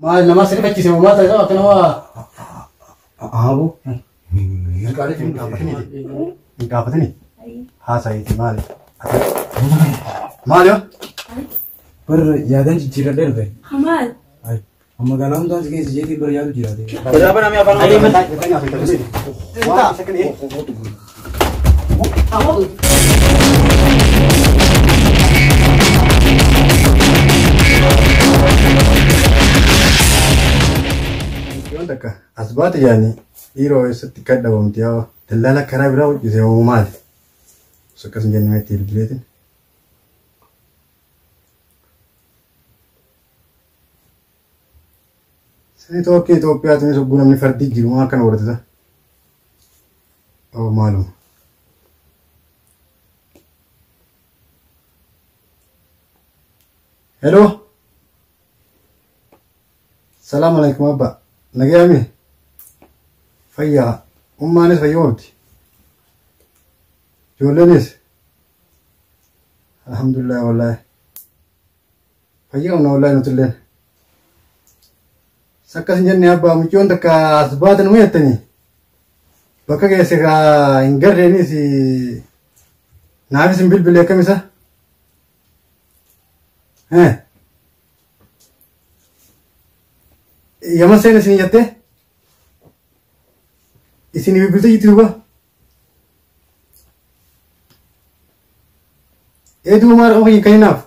Maal nama si rifachiise moo maal ta'e akka nama Aaboo. Hin gaafatini. Hin gaafatini. Haasa'iiti maali? Maali yoo? Bar yaadaan jijjiiradhee dhufe. Maal? Amma magaalaa hundaan si keessa jeetiin bar yaadu jiraate. Yoon takka as baate yaani dhiiroo eessatti kan dhabamti yaa dallaala karaa biraa hojjete moo maali? Osoo akkas hin jenne itti bilbileetiin. Seetookii Itoophiyaatiin sogguu namni fardi jiru maa akkana godhateta? Oo maaluma. Hello. Salaam alaikum abba. Nagayaami. Fayyaa. Ummaanis fayyoomti. Ijoolleenis. Alhamdulillah wallahi. Fayyaa qabna wallahi nutilleen. Sakkas hin jenne abbaa muccoon takka as baatan numa jettanii. Bakka geesse kaa hin garreenis naafis hin bilbile akkam isa? Eh. Yama seena isin jettee? Isin bilbilte jirti duuba? Ee duuba maal qaba kan hinaaf?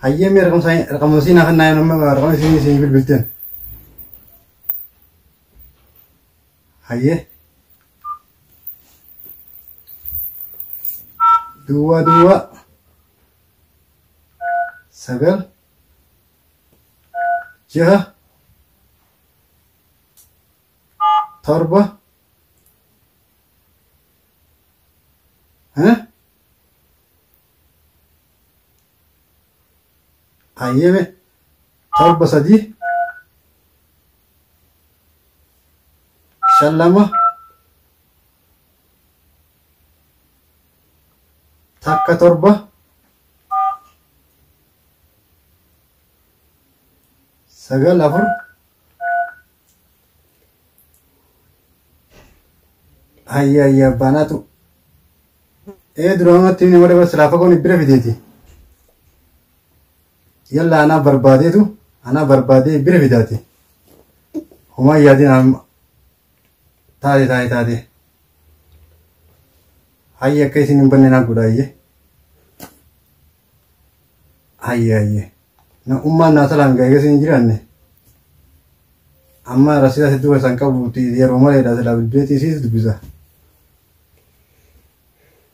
Hayyee mee raqamsa siinaa kan naa nama raqama isin isin bilbilteen. Hayyee. Duwwaa duwwaa. 9 6 7 Hayyeme 7 3 5 2 1 7 9 4. Hayya hayya abbaanaatu. Ee duraamatti inni warra silaa fagoon bira fideeti. Yalla anaa barbaadeetu anaa barbaadee bira fidaati. Homaa yaadin amma taate taate taate. Hayya akka isin hin banne naa godha hayyee. Hayya hayyee. Na ummaan naa salaan ga'ee isin hin jiraanne. Amma rasiidha sitti isaan qabu yeroo maleedha silaa bilbileetii isiis dubbisa.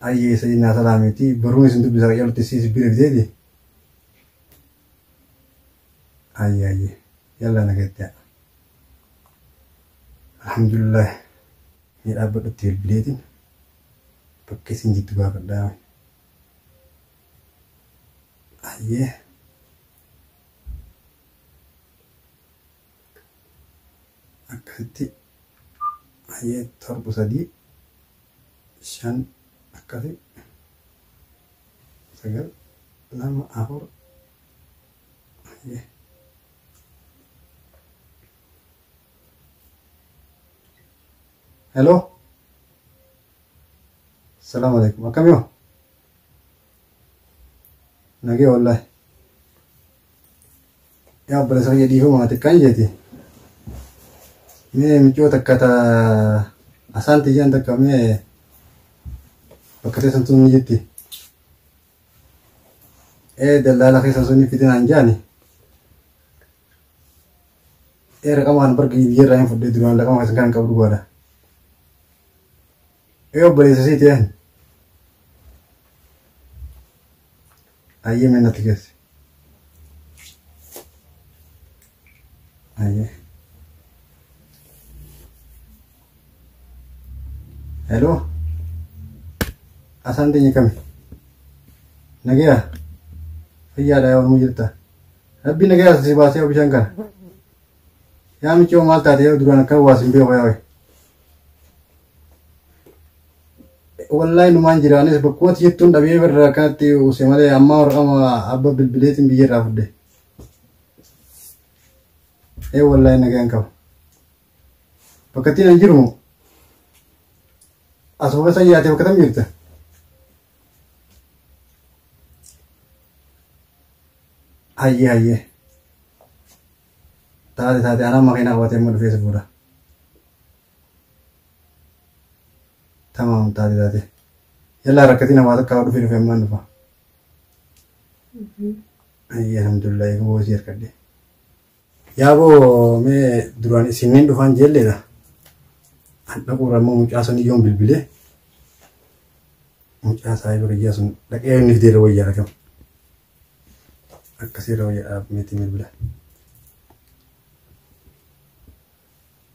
Hayyee isa naa salaamiti baruun isin dubbisa qajeeltti isiis bira fideeti. Hayyee hayyee. Yalla nagatti. Alhamdulillah. Ni dhaabbadhutti bilbileetiin bakka isin jirtu gaafadhaa. Hayyee. Akkasitti hayyee 7 3 5 akkasi 9 2 4 hayyee. Hello. Assalamu alaikum. Akkam yoo? Nagee wallahi. Yaa obboleessa kiyya dhiifama xiqqaan jeeti. Mee miccoo takka ta asaan tiyyaan takka mee bakka teessan tun ni jirti. Ee dallaala keessan sun ni fidinaan jaani. Ee raqama kan barga biyyarraa hin fudhee duraan raqama keessan kan qabu dhugaadha. Ee obboleessa siiti een. Ayyee mee natti geessi. Ayyee. Hello. Asaan teenya kami? Nagayaa? Fayyaadha yaa ormuu jirta. Rabbi nagayaa si baasee bishaan kana. Yaa miccoo maal taate yaa duraan akka waas hin beeku yaa wayi. Wallahi numaan jiraanis bakkuma ati jettuun dhabee barra akkanatti use malee ammaa warqama abba bilbileetiin biyya irraa fudhe. Ee wallahi nagaan qaba. Bakka ittiin an jiru asuma keessa yaatee bakka tam jirta. Hayyee hayyee. Taate taate anaa makiinaa qabatee immoo dhufee si fuudha. Tamaam taate taate. Yallaa rakkatiin hamaa takka dhufee dhufee ammaan dhufa. Hayyee alhamdulillah eeguu boosii harkadhe. Yaaboo mee duraan isiniin dhufaan jeelleedha. An dhaquurra immoo mucaa sun iyyoon bilbilee. Mucaa saahiba kiyyaa sun dhaqee inni fideera wayyaa dhaqam. Akkasiirra wayyaa meetii bilbila.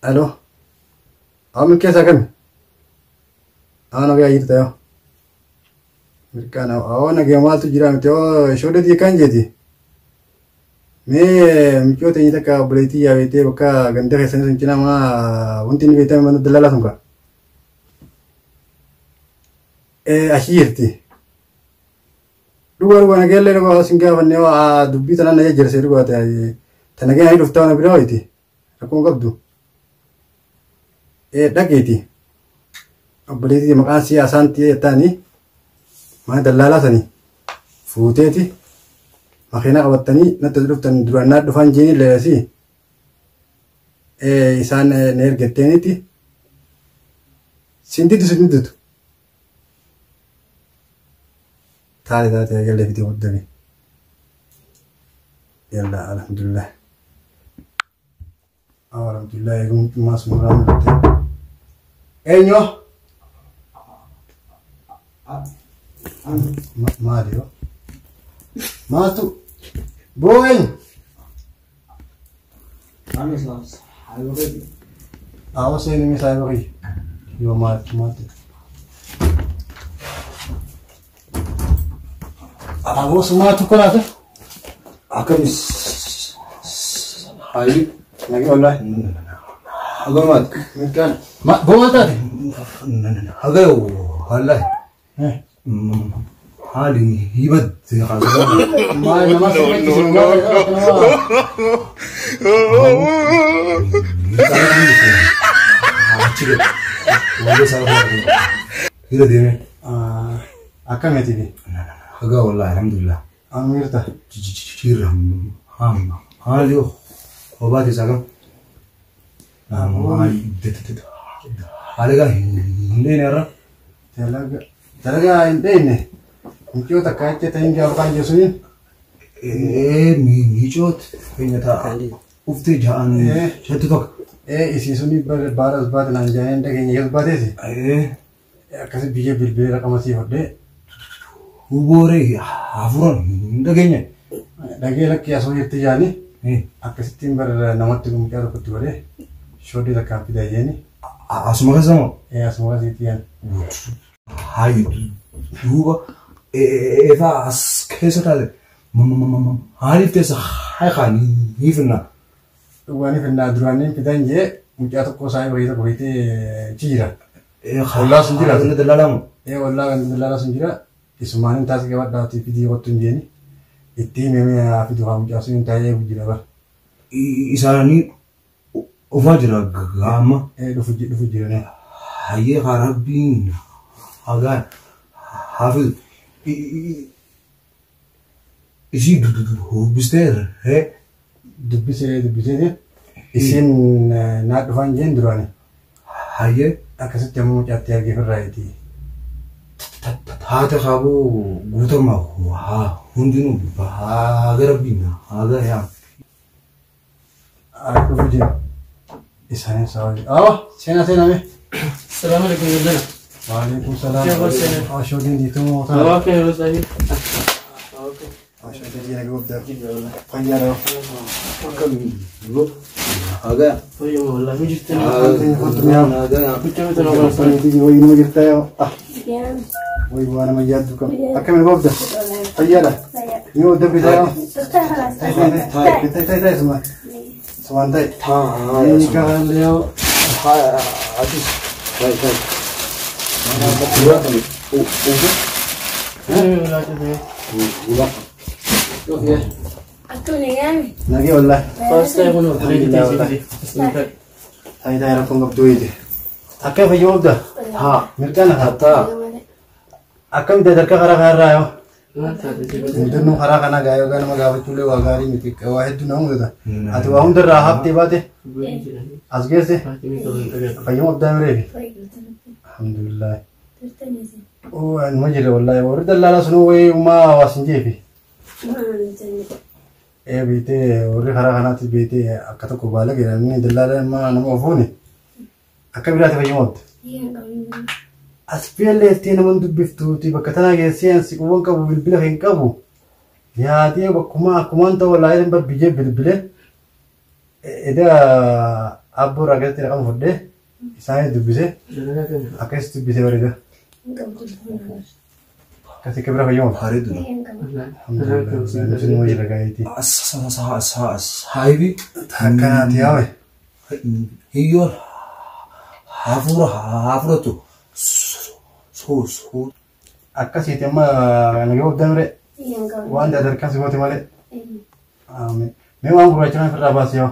Aloo. Haa milkeessaa kami? Haa nagaa jirta yoo. Mirqaana awoo nagaa maaltu jira miti oo shoodhetii kan jeeti. Mee miccoo teenye takka obboleettii yaa beektee bakka ganda keessanii sun cinaa mana wanti inni beektee mana daldalaa sun ka. Ee achi jirti. Dhugaa dhugaa nageellee dhugaa sin gaafanne waa dubbii tanaan na jajjarsee dhugaa ta'e ta nageen ani dhuftaa na biraa wayti rakkoon qabdu. Ee dhageeti. Obboleettii maqaan sii asaantii jettaani mana dallaalaa sanii fuuteeti makiinaa qabattanii natti as dhuftan duraan naa dhufan jeeni leelasi ee isaan na ergatteenitti sin diddu sin diddutu taate taate eegalee fidee guddame yalla alhamdulillah alhamdulillah eegummaa sun irraa mul'atte eenyu maali yoo maaltu boo eenyu Awo seeni mi saayiba kiyya yoo maaltu maaltu Aboo sumaatu kanaata Akkamis hayi nagee wallaahi hagamaati. Mirkaan ma boo maal taate Haga wallahi haali hibad maal nama No, sirriitti no, si no, Hira deeme. Akkamiti bi Haga wallahi alhamdulillah. Amirta Jira haali kophaa keessaa kam? Haala hin dheene irra. Dalaga dalagaa hin dheeyne mucayyoo takka jecha ta'in gaafa kaan jesuun Ee miicoot keenya ta'a. Uftee ja'an jettu tokko. ee isii suni baara as baate naan jaaneen dhageenya keessa baateesi Ee akkasi biyya bilbilee raqama sii hodhee hubooree hafuuraan hin dhageenye. Dhagee lakkii asoo jirti jaani akkasittiin bara namatti mucaa tokkotti godhee shoddee takkaan fidaa jeeni Asuma keessa moo? ee asuma kasiitti yaani. Hayi duuba eefaa as keessa taate maaliif teessa hayi kaanii ni finna. Dhugaanii finnaa duraanii fidan jee mucaa tokko isaa wayii tokko beektee jira. Ollaa sun jira. Inni dallaalaa moo? Ee ollaa kan dallaalaa sun jira. Isumaanin taasisa qabadhaatii fidii qottu hin jeeni. Itti himee haa fidu haa mucaa sun taa'ee eegu jira bara. Isaanii ofaa jira gaama. Ee dhufu dhufu jiranii. Hayyee haa rabbiin hagaan haafizu. Isii dubbistee ree. Dubbisee dubbisee isiin naa dhufaan jeen duraani. Hayyee. Akkasitti ammoo mucaatti argee firraayitii. Taate kaaboo guutummaa haa hundinuu haga rabbiin haga yaa. Dhufu jira. Isaanin sababa. Awa seenaa seenaa mee. السلام عليكم يا زلمه. Waalaikum salaam. Kee hoo seenaa? Ashoodiin diituu ta'a. Okay يا صاحبي. Ashoodiin diina guddaa. Fayyaa dha. Haga. طيب والله ما جبت Haga. كنت مثلا والله صاحبي. Wayii nama jirta yoo. Wayii waa nama yaaddu kam. Akkamiin goofta? Fayyaadha. Ni wal dabbisaa yoo. Tai tai tai suma. Sumaan tai. Ni gaalee yoo. Atis. Tai tai. Akkam nagaame? Nagee wallaahi. First time kun obboleettii teessee. Taayitaa rakkoon qabdu wayiiti. Akka fayyoo qabda? Haa. Mirqaana Hattaa. Akkam dadarka karaa kanarraa yoo? Maal taate si Mudannoo karaa kanaa gaa yookaan nama gaafachuullee waa gaarii miti. Waa hedduu nama mudata. Ati waa hundarraa haftee baate as geesse fayyuma qabdaa mireefi. Alhamdulillah. Oo anuma jirra wallaahi. Warri dallaalaa sunuu wayii uumaa hawaas hin jeefi. Ee beektee warri karaa kanaatti beektee akka tokko baala jedhamni dallaalaa nama nama ofuuni. Akka biraatti fayyuma qabda. As beelleettee nama dubbiftuuti bakka tanaa geessee ansi quban qabu bilbila hin qabu. Yaadee bakkuma akkumaan ta'u wallaahi hin barbiyyee bilbile. Eda abboo irraa keessatti raqama fudhee isaanis dubbise akkasitti dubbise bareeda. Akkasii akka bira fayyuma. Bareedu. Alhamdulillah. Nuti immoo jira gaa'eeti. Saahibi Akkanaati yaawe. hiyyoon hafuura hafuuratu soo Akkasiiti amma nagee obdaa mire waan dadarkaa si goote malee. Mee waan gurraacha kana ofirraa baasi yoo.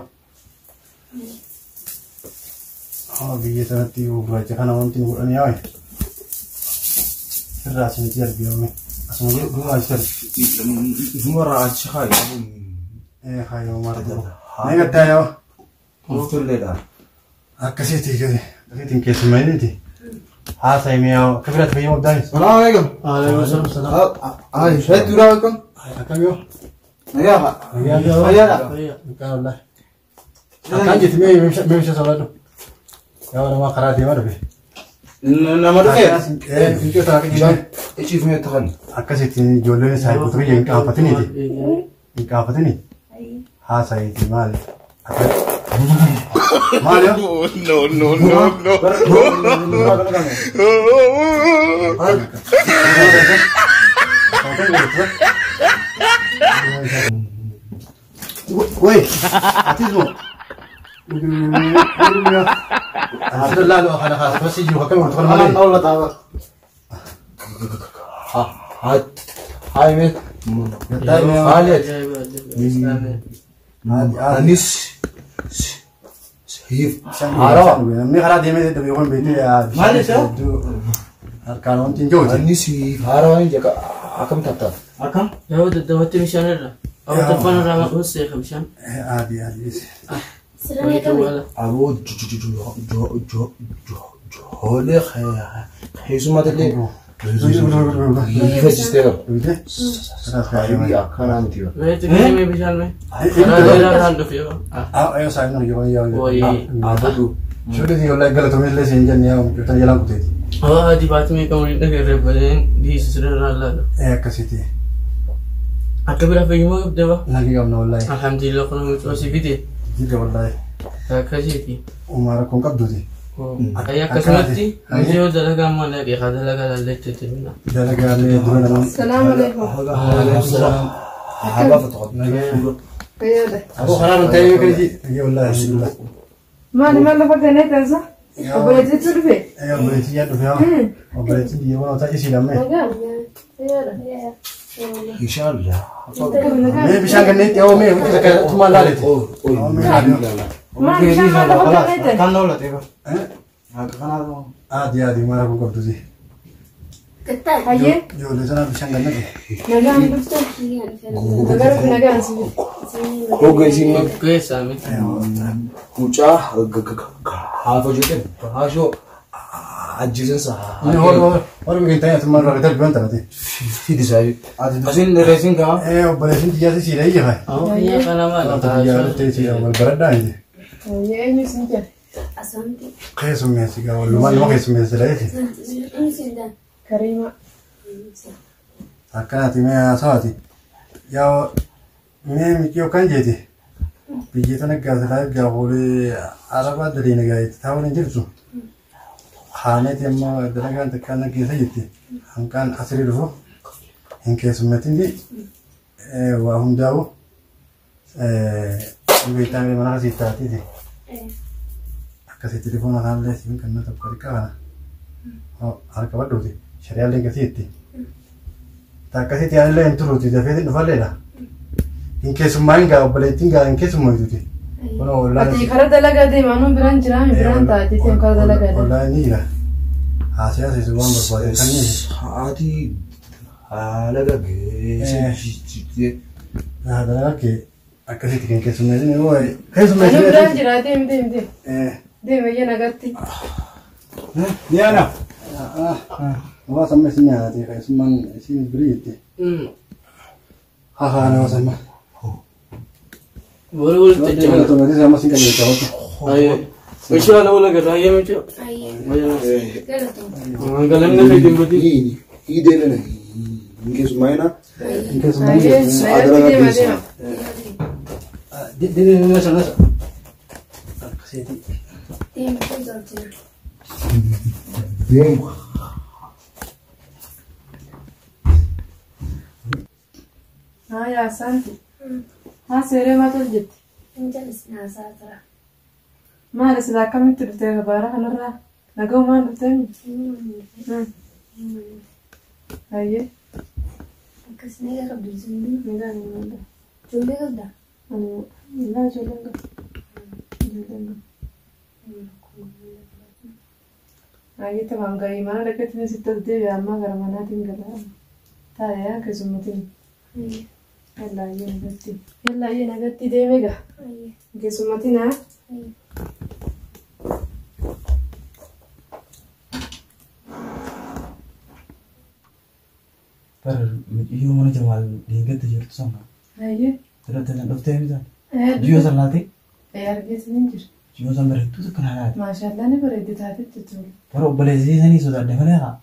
Biyya sanatti gurraacha kana wanti nu godhan yaawe. Ofirraa asumatti darbi yoome. Asuma gurraacha darbi. Ifumarraa achi haayi. Ee haayoo mara dura. Mee gaddaa yoo. Mufturleedha. Akkasiiti akkasiitiin keessummeetiiti. Haasa'i mee yoo akka biraatti fayyadamu obdaanis. Salaam alaikum. Waalaikum salaam. Ay, hedduu alaikum. Akkam yoo. Nagaa. Fayyaadha. Maqaan wallaahi. Akkaan jetti mee meeshaa sobaadhu. Yaa namaa karaa deemaa dhufe. Nama dhufe. Fincoo ta'a akka Bishaan jirtu. iciifnee tahan. Akkasitti ijoolleen isaa guutuu biyya hin qaanfatiniiti. Hin qaanfatini. Haasa'iiti maali? Maali yoo? No, no, no, no. Woi, atis moo? Asirra laalu kana kaasuu jiru akkam goota kana malee. Awla ta'a. Haayime. Maali? Anis siif haarawaa. Namni karaa deemee dadhabe yoo beekte Maali isa? Harkaan wanti hin jiru. Anis siif haarawaa hin jedha akkam tattaaf. Akkam? Yoo daddafatti bishaan irra. Awwa afaan irraa maquu seeqa bishaan. Adi adi. Aboo joolee keessumatillee hiifachistee qaba. Saahibii akkanaa miti. Meetti kennee bishaan mee? Karaa dheeraa irraan dhufe yoo. Ayo saayinoo yoo yoo. Wayii. Abadu. Shuutii wallahi galatoomee illee siin jennee yaa mucootan jalaan kuteeti. Awwa adii baatee meeqa waliin dhageerre baleen dhiisi sirra laala. Ee akkasiiti. Akka biraa fayyummaa qabdee ba? Nagee qabna wallahi. Alhamdulillah kun mucoo si fide. Jirra wallahi. Akkasiiti. Uumaa rakkoon qabduuti. Ayyi akkasumatti nuti yoo dalagaa malee qeeqaa dalagaa laalleetti itti Dalagaalee dura nama. Salaamu alaikum. Habaa fatoo. Fayyaadha. Aboo karaa nu ta'ee yoo kenniti. Nagee wallahi alhamdulillah. Maali maal lafa kanneen taasisa? Obboleettiitu dhufe? Ee obboleettii yaa dhufe haa. Obboleettiin biyya waan ta'e isii lammee. Nagaa. Fayyaadha. Inshallah. Mee bishaan kanneen yoo mee hundi takka tumaan laaleeti. Maali bishaan maal lafa kanneen taasisa? Kan awla ta'e. Akka kanaa. Adi adi maal rakkoon qabduuti. Hayyee. Ijoollee sana bishaan kanneen. Nagaan dhufte? Nagaa dhufe nagaan si fide. Hogga isin Geessaa miti. mucaa haafa jedhan haashoo ajjeesansa Inni horii horii biqiltaa tumaan irraa darbi wanta taate. fidi saahibi. Asin reesin kaa. Ee obboleettiin xiyyaasi siidha ija fa'i. Awwa biyya kana maal? Xiyyaara ta'e siidha wal baradhaa ije. Hayyee eenyu sin jedhe? Keessummeessi gaa walumaa nama keessummeessi dha jechi. Kariima. Akkanaati mee haasawaati. Yaa mee miti yookaan jeeti. Biyya tana gaafa gaafolee arabaa daliina gaa'etti taa'uun hin jirtu. Haaneeti amma dalagaan takkaan na keessa jirti. Hanqaan asirii dhufu hin keessummeetin waa hundaa'u beektaa mana kasii taatiiti. Akkasii telefoona kanallee siin kan tokko xiqqaa kana. Harka badhuuti. Shari'aallee gasiitti. Takkasitti yaanillee hin turuuti dafee dhufalleedha. Hin keessummaa hin gaa obboleettiin gaa hin keessummaa. Ati karaa dalagaa deema nuun biraan jiraami biraan taate tiin karaa dalagaa deema. Ollaan ni jira. Haasyaa seesu waan barbaade kan ni. Sa'aatii haala gaggeessee. Dalagaa kee akkasitti kan keessummeessin yoo keessummeessin. Ani biraan jira deem deem deem. Deem eeyyee nagatti. Ni ana. Waa samma isin nyaate keessummaan isin birii jetti. Haa haa nama samma. Boru walitti Yoo jechama. ta'u amma sin qajeelcha. Ayyee. Inshallah wala garra ayyee miti. Ayyee. Galatoo. Galanni fedhin badii. Hii deemina. Hin keessummaa Hin keessummaa. Ayyee nagatti deema deema. Deemee nasa nasa. Akkasitti. Deemi kun tolchina. Deemu. Haa yaa saanti. Haa seeree maal jetti? Hin jallisne haasaa tura. Maali sila akkamitti dhuftee gabaara kanarraa? Nagaumaan dhuftee mi? Ayyee. Akkas nagaa qabdu ijoollee. Nagaa ni mala. Ijoollee qabdaa? Ani laa ijoolleen qabu. Ijoolleen qabu. Ayyee tamaan ga'ii mana dhaqeetiin sitti as deebi'a ammaa gara manaatiin gala. Taa'ee keessummatiin. Ayyee. Yallaa ayyee nagatti. Yallaa ayyee nagatti deemee gaa. Ayyee. Keessummatiin haa? Ayyee. Bara mucayyoo mana Jamaal deeggatta jirtu sana. Ayyee. Irratti kan dhuftee miti. Jiyyoo san laatee Argeetiin hin jiru. jiyyoo san bareedduu takka naa laate. Maashaallah ni bareeddi taatetti tolu. Bara obboleessii sanii sodaadhe malee haa.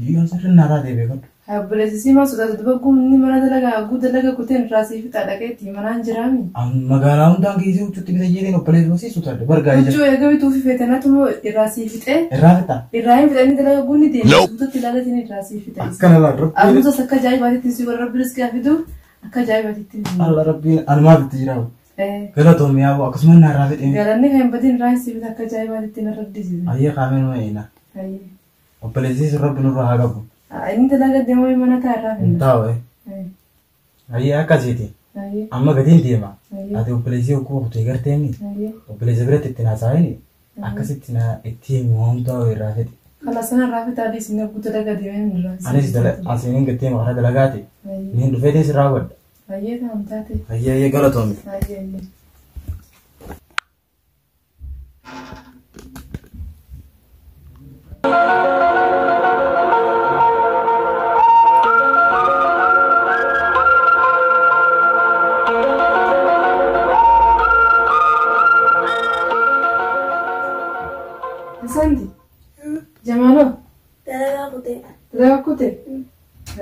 Jiyyoon sirri naa taatee beekadhu. Obboleessisii maa sodaatu duba gumni mana dalagaa guu dalaga kuteen irraa sii fixa dhaqeetti manaan jiraami. Magaalaa hundaan keessee huccuutti bita jeeteen obboleessii sodaadhe bargaa ija. Huccuu eega bituufi feetanatu irraa sii fixee Irraa fixa. irraa hin fixanii dalaga guunni deema suutatti ilaalatiin irraa sii fixa. Akkana laa rabbiin. Aruusas akka ajaa'ibaatitti si warra rabbi riskii fidu akka ajaa'ibaatitti. Alla rabbiin anumaaf itti jira. Galatoomii yaa'u akkasuma naa irraa fixee. Galanni kan hin badin irraa sii fixa akka ajaa'ibaatitti narra addisiisa. Ayyee qaameen ma eena. Obboleessii sun rabbi nurraa haa qabu. Inni dalaga deemee mana taa irraa Hin fida. taa'u. Ayyee akkasiiti. Amma gatiin deema. Ati obboleessii hokkuu kutee garteemi. Obboleessa biratti ittiin haasa'ini akkasitti na ittiin waamtaa irraa fedhe. Kala sana irraa fixa adii isin guutuu dalaga deemee irraa. Anis asiin gattee maqaa dalagaati. Niin dhufeetiin sirraa godha. Ayyee ta'am taate. Ayyee ayyee galatoomi. Ayyee ayyee. Asanti. Jamalo. Dalagaa kutee. Dalagaa kutee?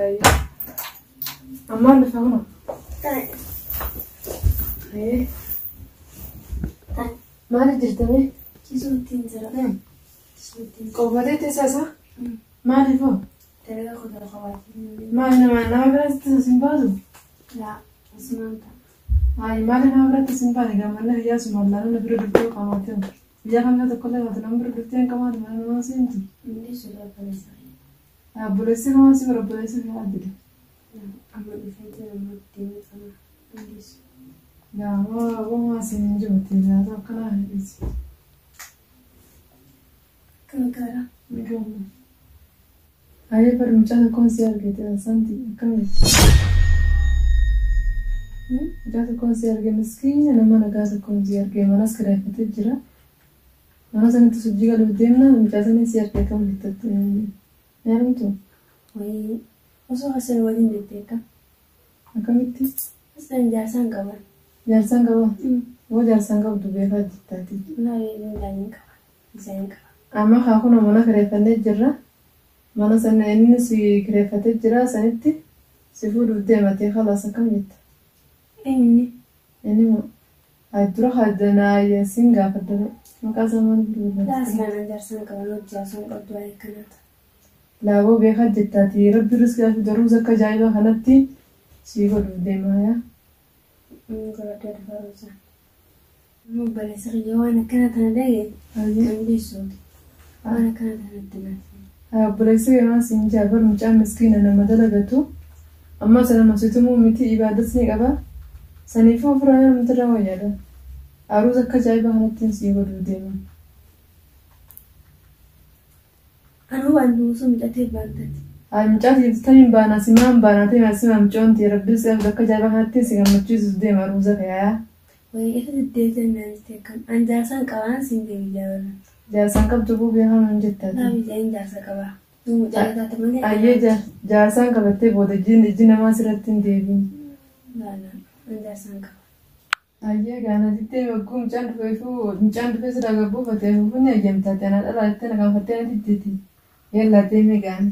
Ayyee. Ammaan dhufa kunoo. Taa'e. Ayyee. Taa'e. Maaliif jirtame? Ciisuutti hin jira. Ciisuutti hin jira. Qobbatee teessaa isaa? Maaliif hoo? Dalagaa kutee qabaatee. Maali nama nama biratti teessas hin baasu? Laa asumaan ta'a. Ayi maali nama biratti sin baane gaammanna biyyaa suma laala bira dhuftee qabaatee biyya kamii tokkollee baate nama bira dhuftee hin qabaatu mana nama seentu. Inni suura obboleessa. Obboleessi kamaa si bara obboleessi fi addida. Amma dhufee jira amma deemee qaba. Inni Yaa waa siin hin jiru laata akkanaa hidhisi. Akkami gaara? Ayi bari mucaa tokkoon si argite santi akkami. Mucaa tokkoon si arge miskiina nama nagaa tokkoon si arge manas kireeffatee jira. Mana sanatti sojii galuuf deemna mucaa sanii si arge akkam bittatte. Yaalamtu Wayii osoo hasan waliin jettee akka akkamitti hasan jaarsaan qaban. jaarsaan qaba? Woo jaarsaan qabdu beekaa jirtaati. Naa hin qaban. Isaan qaban. Amma haa kunoo mana kireeffannee jirra. Mana sana inni si kireeffatee jira sanitti si fuudhuuf deematee khalaas akkam jetta? Eenyuni? Inni moo dura haaddanaa siin gaafadha. Maqaa isaa maal bilbilaa? Laasnaan jaarsaan qaban hojii osoo hin qabdu waa'ee kanaata. Laaboo beekaa jirtaati. Rabbi riskii fi daruus akka ajaa'ibaa kanatti si godhuuf deemaa yaa. Goradda dhufa. Obboleessa kiyya waan akkana tana dhage Ayyee. dandeessuuti. Waan akkana tanatti naaf. Haa obboleessi keemaa siin jaa bar mucaan miskiina nama dalagatu. Amma sana masitumuu miti ibaadas ni qaba. Saniifuu ofirraa heerumte irra wayyaadha. Aruuza akka ajaa'ibaa kanatti sii godhuu deema. Anuu waan osoo mucatee baantati. Haa mucaa tamiin baanaa simaan baanaa ta'e simaa mucoon ta'e rabbi si akka ajaa'ibaa kanatti si gammachiisuuf deema aruuza kee. Wayii isa deddeebisan naan jettee akkam. An jaarsaan qabaan siin deemi jaalala. Jaarsaan qabdu buu beekamu hin jettaati. Naaf ijaan jaarsa qabaa. Duu mucaa taate malee. Ayyee jaarsaan qabattee booda ijji namaa sirratti hin deebiin. Laala an jaarsaan qaba. Ayyee gaana jettee wagguu mucaan dhufeefuu mucaan dhufee sirraa gabbuufatee fuunni ayyamtaate anaa dhalaa jettee na gaafattee na diddeeti. Yallaa deemee gaane.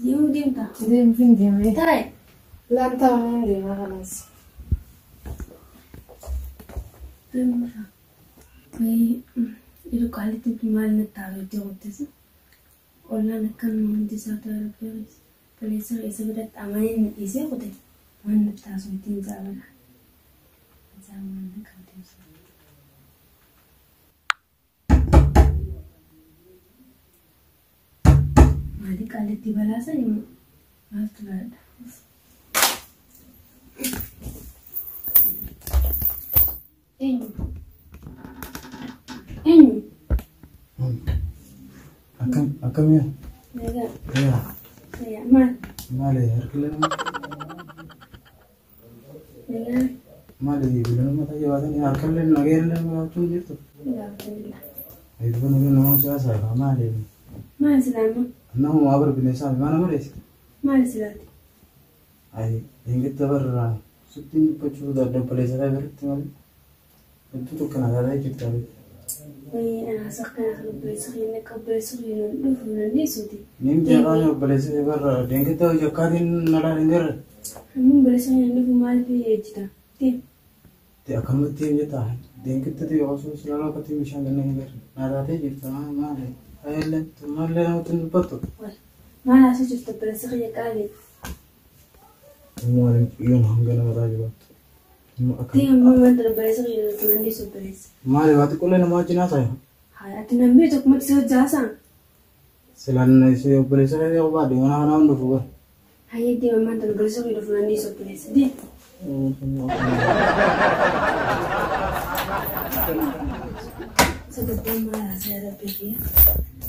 Deemuu deemta. Deemuuf hin deemee. Taa'e. Laan taa'uu hin deemaa kanaas. Wayii yeroo qaalitti maal natti haasofte qottisa. Ollaan akkanuma hundi isaa ta'e rabbi baleessa isa biratti amanee na dhiisee qote waan natti haasofte hin jaalladha. Jaalladha na qabdee. Maali qaalitti balaasan immoo maaltu baladha? Eenyu? Eenyu? Akkam akkamii? Nagaa. Yaa Nagaa. Maal? maali harki lama Nagaa. maali bilbiluma mataa jabaatanii harka illee nageen illee jiraachuu jirtu. Gaafatanidha. Eebba nageen nama siyaasaa maali? Maal silaama? Nama bar bineensaa maal malees? Maal silaati? Ayi dingitta barraa sittiin dubbachuu dadhabaleessa biratti malee. Hedduu tokko na ilaalaa jirta. Wayii anaa saqqana kan obboleessa keenya akka obboleessa keenya dhufu nan dhiisuuti. Nin jeeqaa obboleessa barra dingitta jakkaatiin na ilaalin jirre. Hamma obboleessa keenya dhufu maaliif ejjita? Deem. Akkanumatti hin jettaa dingitta ta'e osoo silaalaa akkatti bishaan ganna hin jirre. Na taatee jirta maali? Ayillee maallee namatti hin dubbattu. Maal haasoo jirta obboleessa keenya qaali? Maali yoon hanga nama ta'a jibaattu. Deem amma wanta obboleessa keenya dhufu nan dhiisu obboleessa. Maali waa xiqqoolee nama wajjin haasa'e? Haa ati namni tokkumatti si hojjaasaa? Silaan si obboleessa keenya qofaadhe mana kanaa hundi dhufu bara. Hayyee deem amma wanta obboleessa keenya dhufu nan dhiisu obboleessa. Deem. Sababbaan maal haasa'e rabbi kiyya?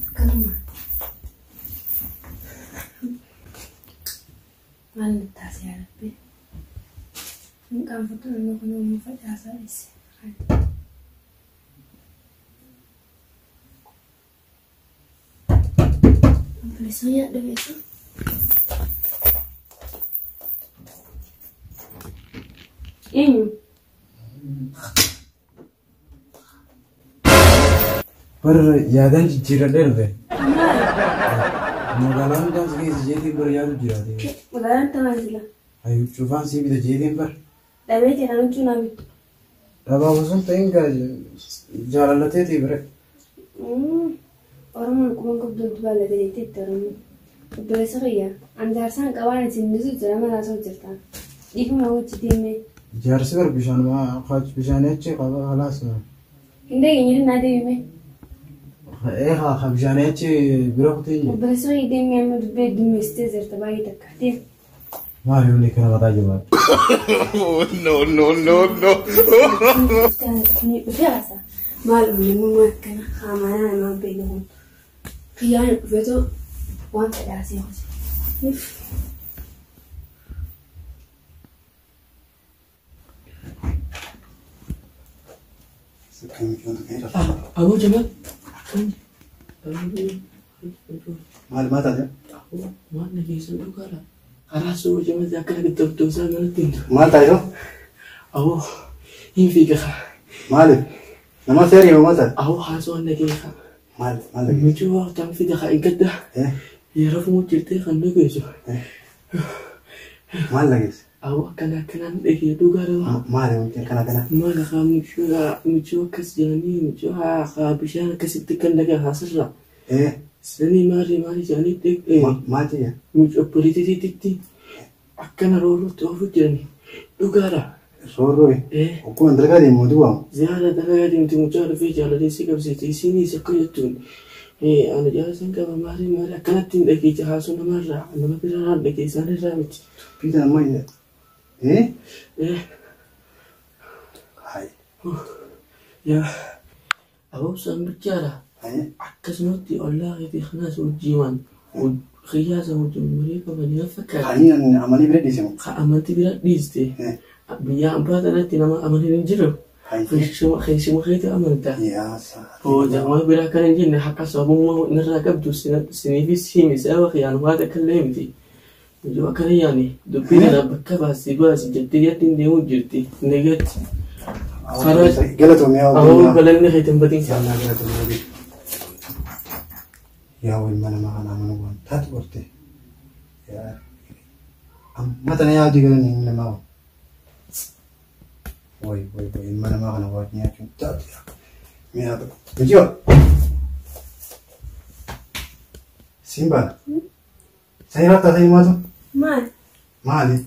Akkanuma. Maal natti haasa'e rabbi? Hin qaanfatu namni kun uumuu facaasaa dhiise. Obboleessa nyaadha beeku. Eenyu? Bar yaadaan jijjiiradhee dhufe. Maal? Magaalaan hundaan si keessa jeetiin bar yaadu jiraate. Magaalaan tamaa jira. Ayi cufaan sii bita jeetiin bar. Dhabee jira huccuu naa bitu. Dhabaa osoo hin ta'in jaalalateetii bire. Oromoon quban qabdootu baallate jetteetti Oromoon. Obboleessa kiyya an jaarsaan qabaan isin dhiisu jira mana haasa'u jirta. Dhiifama wajji deemee. Jaarsi bar bishaan bishaanii achi qaba halaas. Hin dhageenye naa deemee. Ee haa bishaanii achi bira kutee jiru. Obboleessa kiyya deemee amma dubbee dummeessitee jirta baay'ee takka. Deem. Maali hundi kana mataa jabaatu. No, no, no, no. Ni dhufee haasa. Maal uumamummaa akkana haamanaa namaa beeku kun. Kiyyaan dhufeetoo waan fedhaasee hojii. Aboo Jamal. Maal maal taate? Aboo maal na geessan dhugaadha. Karaa soo Jamal akkana gaddabdoosaa manatti hin Maal taate yoo? Aboo hin fiiga. Maaliif? Nama seerii moo maal taate? Aboo haasawaan na geessa. Maal maal taate? Michuu waa ta'an fida haa eeggadda. Yeroo fumuu jirtee kan nu geessu. Maal dhageesse? Aboo akkana akkanaan dhagee dhugaadha. Maali wanti akkana akkana? Maal haa michuu akkas jedhanii michuu haa bishaan akkasitti kan dhagaa haasirra. Sanii maali maali jedhanii Maal jedha? michuu obboleettiitti akkana roorrootti oofu jirani dhugaadha. Soorroo Akkuma dalagaa deemu mootii waamu. Ziyaara dalagaa deemte mucaa dhufee jaalatee si qabsiite isiinis akka jettuun Ani jaarsan qaba maali maali akkanatti hin dhageecha haasoo namarraa nama biraa dhageessa isaan irraa miti. Dubbii tana amma Hai. Yaa aboobsaan bichaadha. Akkasumatti ollaa keetii kanas wajjiimaan xiyyaasa wajjin marii qabanii na fakkaata. Ani amanii bira dhiise moo? Ka amantii bira dhiiste. Biyya ambaa kanatti nama amanii hin jiru. Keessuma keetii amantaa. Yaa saa. Hoo bira kan hin jenne akka sababummaa irraa qabdu siniifis himi sababa kiyyaan waan akka illee miti. Yoo akkana yaani dubbii kana bakka baasii baasi jettee jetti hin deemuu jirti. Nagatti. Galatoomii yaa Awoo galanni keetiin batiin. Yaalaa galatoomii. Yaa ilma namaa kana amanuu waan taatu gorte. Amma tana yaaduu galan ilmi namaa kun. Way way way ilma namaa kana waan nyaachuun taatu yaa. Mi'a tokko. Mijiyoo. Simba. Sanyii rattaa sanyii maatu? Maal? Maali?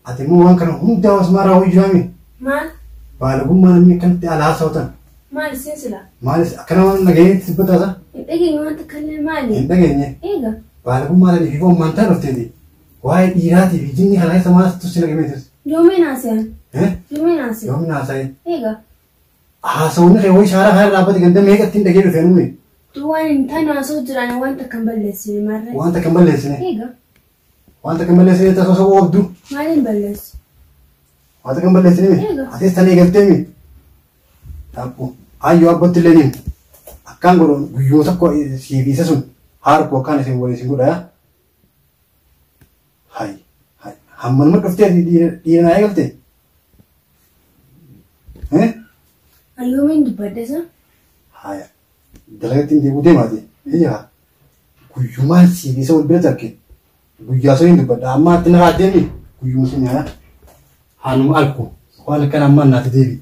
Ati immoo waan kana hundaa osuma raawwii jiraami? Maal? Baalagummaa namni akkanatti alaa haasawatan. Maal isin sila? Maalis akkana waan dhageenyetti sibbataasa? Hin dhageenye wanta kanneen maali? Hin dhageenye. Eega. Baalagummaa dhalii fi foon maantaa dhufteeti. Waa'ee dhiiraatii fi jinni kana keessa maal tusi dhagameetis? Yoomiin haasa'an? Yoomiin haasa'an? Yoomiin haasa'e? Eega. Haasawni kee wayii shaaraa kana dhaabbate ganda meeqatti hin dhagee dhufe nuyi? Waan hin taane haasa'u jiraan wanta kan balleessine maarree. Wanta kan balleessine? Eega. Wanta kan balleessine tasoo saba oobdu? Maaliin balleessu? Wanta kan balleessine mi? Atis tan eegaltee mi? Taaphu. Ayyoo abbootti illee ni akkaan godhu guyyoo tokko siif isa sun haarku akkaan isin waliin isin godha. Hai hai hamma nama dhuftee dhiira naa eegalte? Ayyoomiin dubbadde isa? Haya dalagatti hin deemuu deemaati. Ijaa guyyumaan siif isa wal bira tarke guyyaa sun hin dubbadha amma atti na deemi guyyuma sun yaa haanuma alku waan akkana ammaa naati deebi.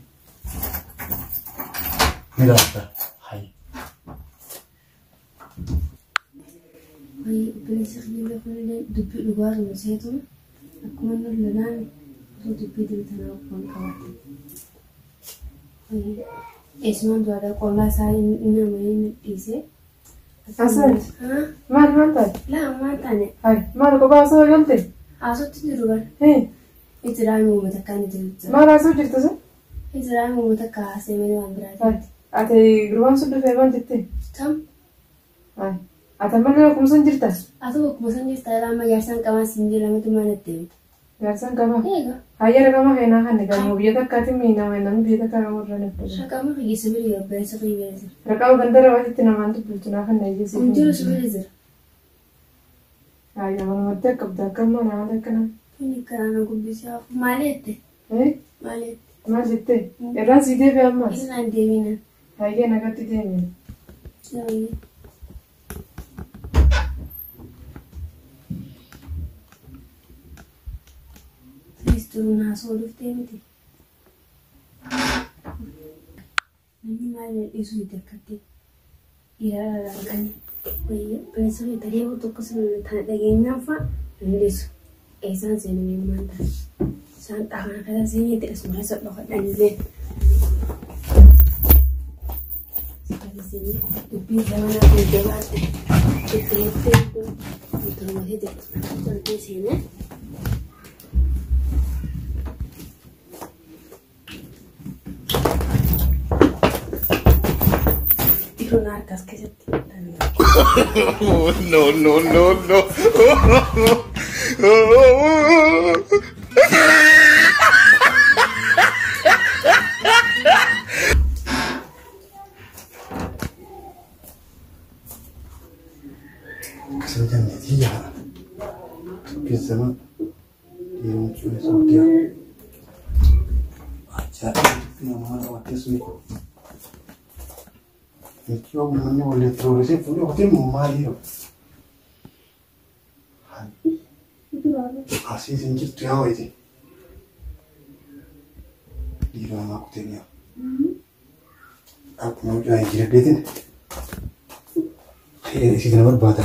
Ni laata. Hai. Wayii obboleessa kiyya kunillee dubbii dhugaa tumseetu akkuma inni lolaan osoo dubbii dibatan waan qabaate. Wayii eessumaan du'aadha qollaa isaa inni amanee inni dhiise. Asal. Maal maal taate? Laa maal taane. Hai maal kophaa osoo galte? Haasootti jiru bara. Ijiraami uummata akkaan jiru. Maal haasoo jirtu sun? Ijiraami uummata akka haasee malee waan biraati. Ati gurbaan sun dhufee maal jettee? Tam. Hai. Ati ammallee akkuma san jirta? Ati akkuma san jirta amma jaarsaan qabaa siin jedhametu maal itti himta? Jaarsaan qabaa? Eega. Hayya raqama keenaa kan egaa biyya takkaatiin miinama namni biyya takkaa qabu irra nafta. Raqama kiyya sibira obboleessa kiyya bira jira. Raqama gandara waasitti namaan dubbiftu naa kan eeyyisiif. Kun jiru sibira jira. Hayya manumatti akka qabda akka mana haala akkana. Inni karaa na gubbisee hafu maal jette? Maal jette? Maal jette? Irraan sii deebi'e ammas? Irraan deebina. Hayyee nagatti deemi. Hayyee. Turun haasoo dhuftee miti. Namni maal dhiisuu dide akkatti dhiira dhala kan wayii obboleessa kee taree tokko sana tana dhageenyaan fa'a hin dhiisu. Eessaan seenanii maal ta'a? Isaan xaafana keessa seenee asuma keessa dhokadhanillee. Dubbii zamanaa kun jabaatte itti jettee turmatee jirti. Toltee seenee. Harkas keessatti. No no no no. Akkasuma janneetii yaa dubbiin sama dhiirri mucuu sabdiyaa. Ajaa'iba dubbii namaa qabattee suni. Itti manni waliin turuu fuudhee qotiin maali? Asii isin jirtu yaa wayite. Dhiira namaa kuteen yaa. Akkuma mucaa hin jiradheetin. Isii kana barbaada.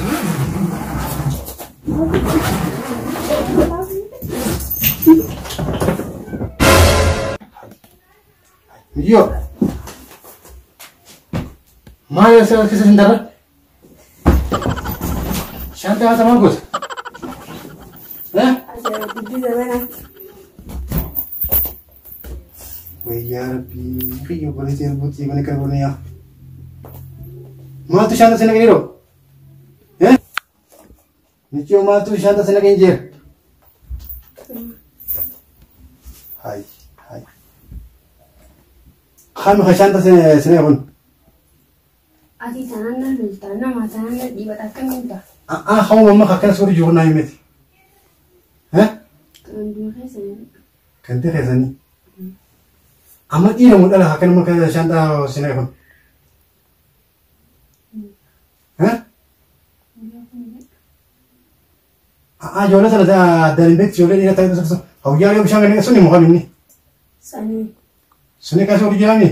Miyyoo. Maal keessa hin darra? Shaantaa hasa maal goota? Ajaa'iba dubbii zamanaa. Wayyaa rabbii kiyya obboleettii erguutti mana kan boona yaa. Maaltu shaantaa sana gadi? Michio maaltu shaantaa sana gadi jira? Hai hai. Kan shaantaa sana kun? Ati tanaan na lolta nama tanaan na dhiibata akkamiin ta'a? Ah hawa mamma akkana suurri jiru naa himeti. Kan dura keessanii. Kan ta'e keessanii. Amma dhiira moo dhala akkanuma kan shaantaa sana kun? Ah ijoollee sana addaan hin beektu ijoollee dhiira ta'e sun hawwiyyaa yoo bishaan gadi suni moo kam inni? Sanii. Suni kan suurri jiraami?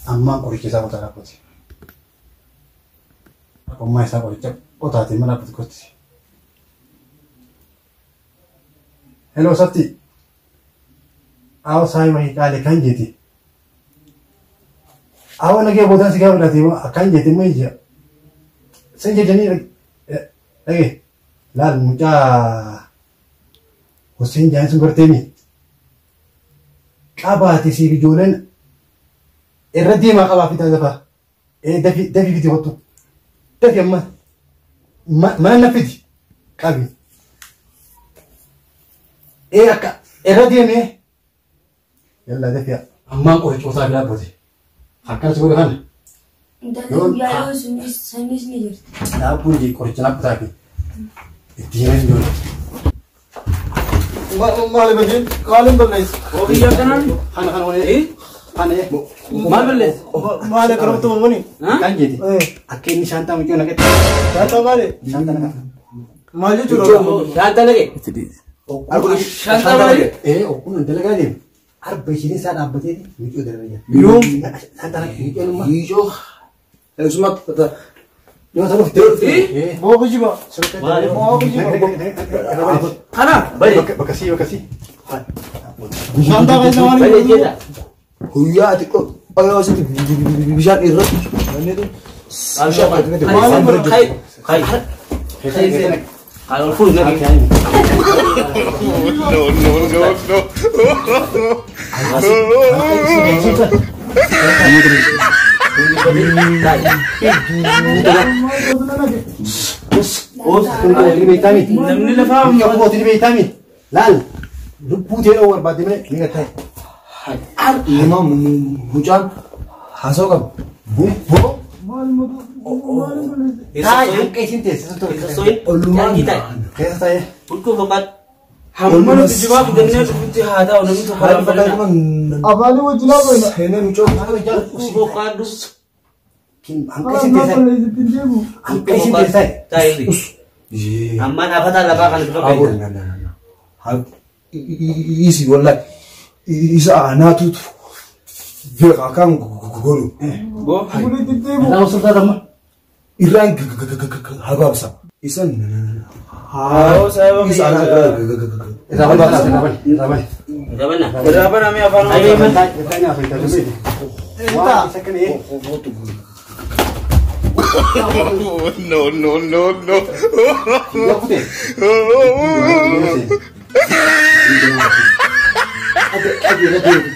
Ammaan qoricha isaa qotaa dhaabate. Qommaa isaa qoricha qotaatiin mana dhaabbate kotti. Hello Safti. Awo saayiba hiiqaalee kan jeeti. Awo nagee boodaan si gaafadhaati akkan jeeti immoo ija. San jedhanii dhage laal mucaa Hussein Jaan sun garteemi. Qabaate siif ijoolleen irra deemaa qabaa fi taasifa. Dafii dafii fiti kottu. Dafi amma mana na fiti qabi. Akka irra deemee yalla dafi ammaan qoricha qotaa biraa booti. Akkanas godhe kana. Intalli guyyaa yoo sunis ni jirti. Dhaabbuun jee qoricha naa fi itti himee hin jiru. Maali bajin? Maaliin balleessa? Oogiyyaa kanaan? Kana kana wani. Kana. Maal balleessa? Maali akkanumatti uumamani? Kan jeeti. Akka inni shaantaa mucoo naqate. Shaantaa maali? Shaantaa naqate. Maal jechuudha? Shaantaa naqe? Shaantaa maali? Okkuun dalagaa deemu. Arba isheen isaa dhaabbatee mucoo dalagaa jira. Yoom? Shaantaa naqe mucoo nama. Mucoo. Eessuma Yoo ta'u dhufte. Boo kijiba. Boo kijiba. Kana bale. Bakka sii bakka sii. Shaantaa keessa maali? Bale jedha. Guyyaa ati qoyoo asitti bishaan irratti Kai kai kai. Kalau full lagi. No, no, no, no. Namni lafaa Namni beektami. Laal lubbuu ta'e dhowwar barbaadde malee ni gattaa'e. Nama mucaan haasoo qabu. Boo. Taa'e hanqa isin teessisu ture. Ollumaan. Keessa taa'e. Hulkuu foqaat. Hamma nuti jibaa fidannee dhufutti haa ta'u namni tokko Maal fakkaatu kun? Afaanii wajjin haa qoyna. Seenee mucoo. Hulkuu foqaadhu. Hanqa isin teessisu. Hanqa isin teessisu. Taa'e. Ammaan afataa lafaa kana dura Haa. Isi wallahi isa anaatu beeka akkaan godhu. Boo. Nama sultaa damma. Irraan habaabsa. Isa Haa isa anaa Irraa bali irraa bali irraa bali. Rabana. Rabana mi afaan Oromoo. Waan isa kana No, no, no, no. Yaa kutee. Ati ati irra deebi.